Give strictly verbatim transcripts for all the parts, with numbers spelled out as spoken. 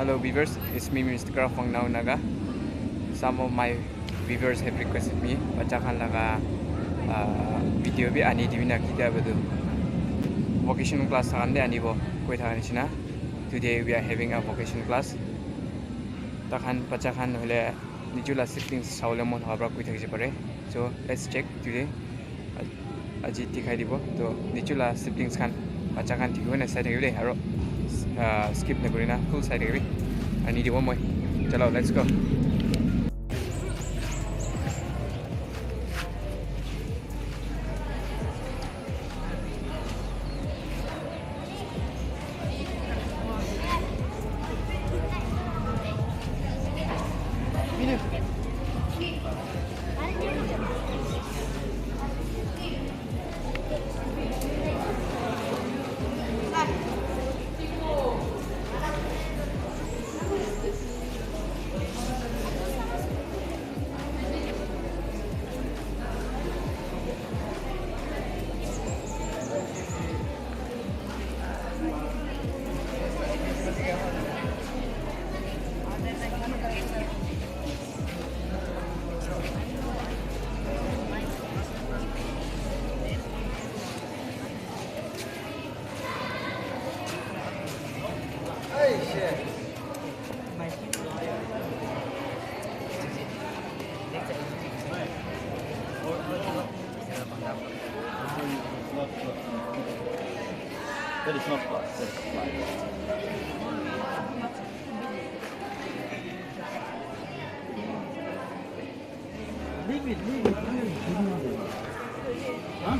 Hello viewers, it's me, Mister Krafang Nau Naga. Some of my viewers have requested me, bacha khan laga, uh, video bi ani dibi na kitia bedu. Vocation class khan de ani bo koi thaka nishina. Today we are having a vocation class. Takhan bacha khan hole nijula siblings saule mon habra koi thakise pare. So let's check today. Aji dikhai dibo. To nichu la siblings khan, bacha khan dikhibo na sai thakibi de, aro, ah, skip na kurina full sai thakibi. Ani dibo moi. Chalo, let's go. That is not fast. That is fast. Leave it, leave it, leave it. Huh?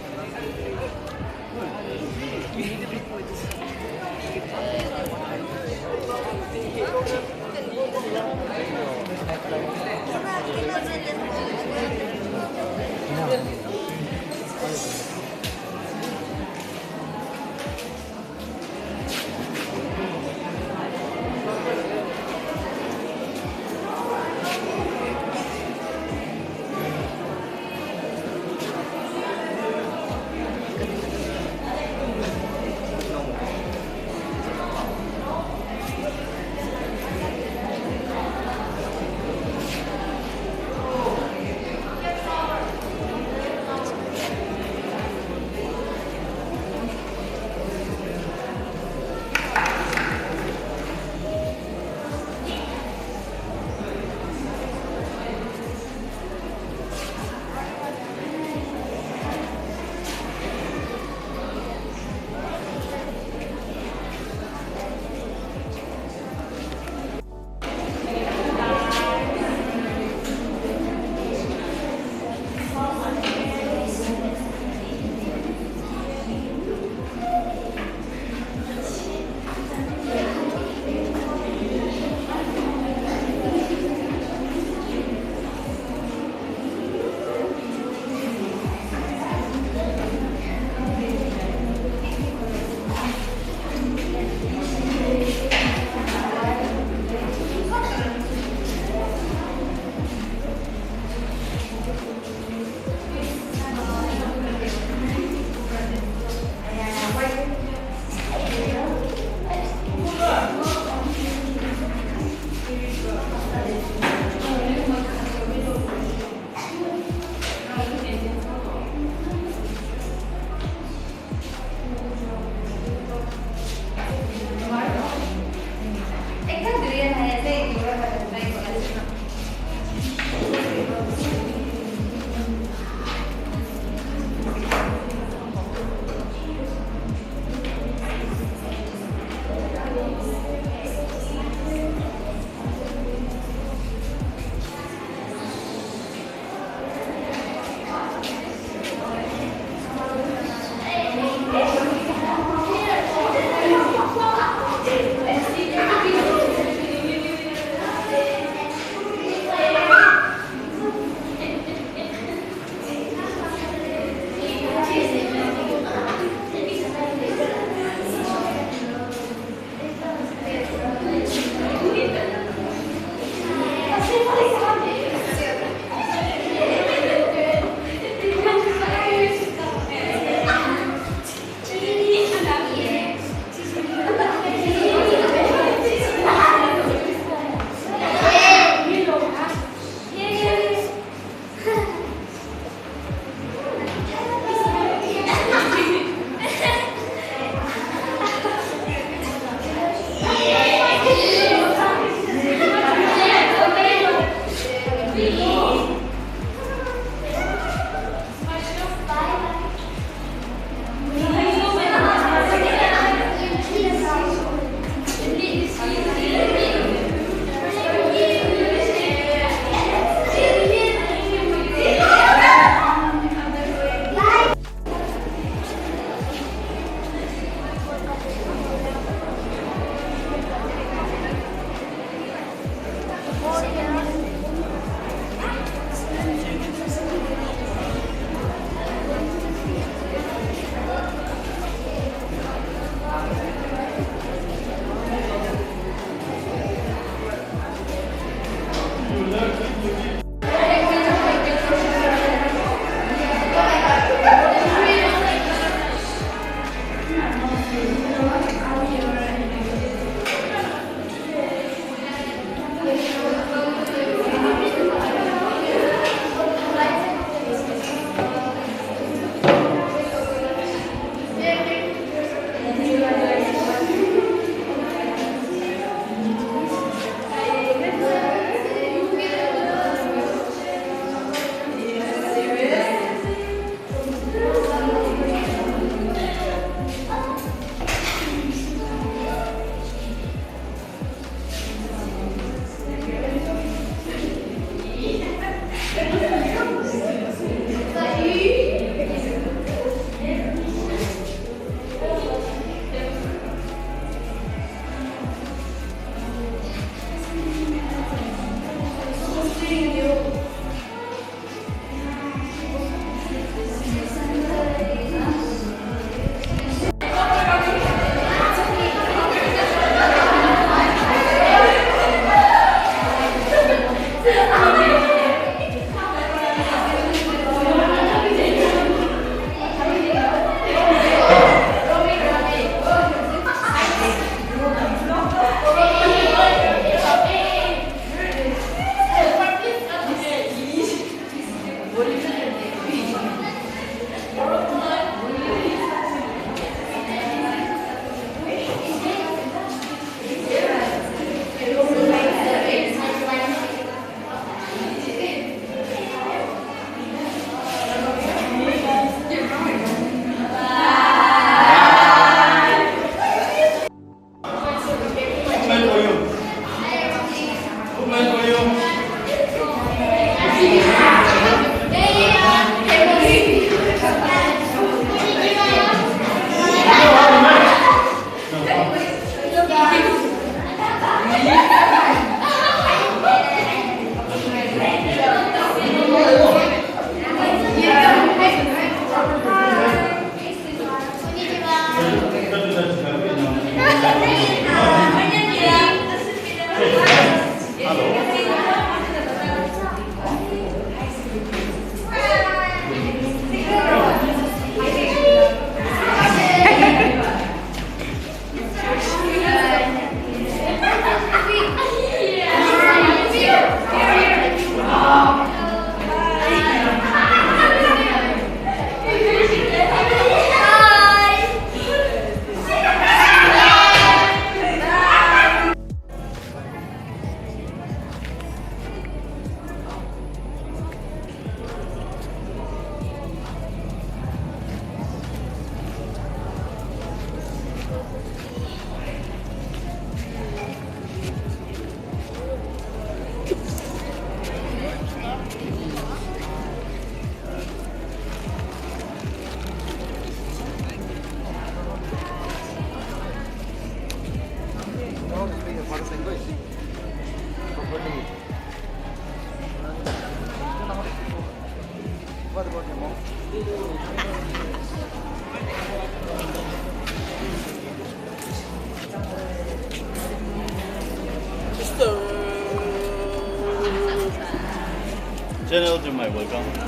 Channel to my welcome.